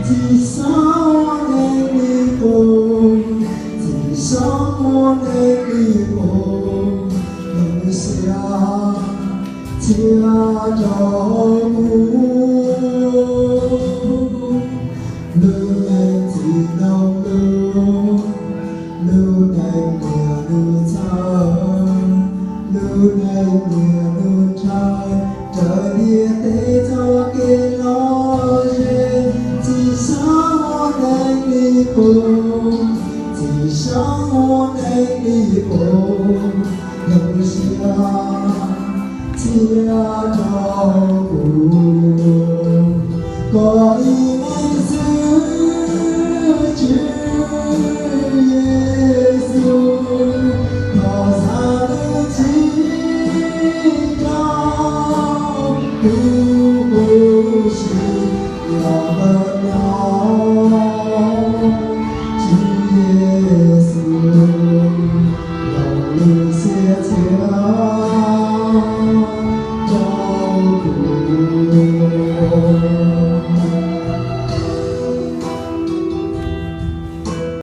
Txiv Saub muaj neeg li qub, Txiv Saub muaj neeg li qub, lub siab txhiab rau kuv. Lub neej txiv noog lug, lub neej niam lug txhawb, lub neej niam lug nrhav, raws ntiaj teb txoj kev lom zem. Txiv Saub muaj neeg li qub, Txiv Saub muaj neeg li qub, lub siab txhiab rau kuv. Koj ib leeg xwb Tswv Yexus, thov xa lub txim rau kuv huv si, los ntawm